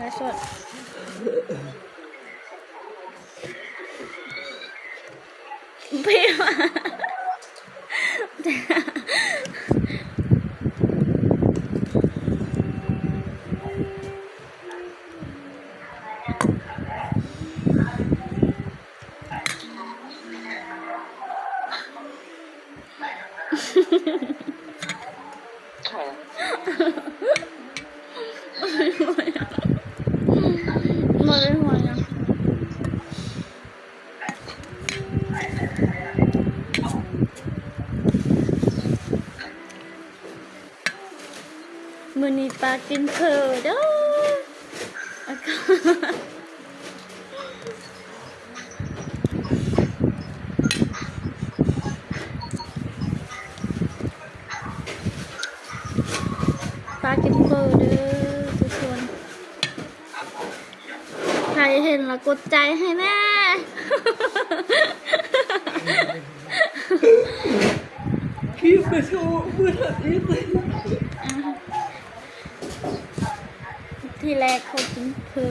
ໄລສົດ ເພວ່າ ບໍ່ໄດ້ຫົວຫຍັງ. ມື້ນີ້ປາກິນເຝີເດີ້ ປາກິນເຝີເດີ້ທຸກຄົນ. ໃຜເຫັນລະກົດໃຈໃຫ້ແນ່. ຄລິບໄປໂຊມື້ນັ້ນອີກ. ທີແລກເຂົາກິນເຝີ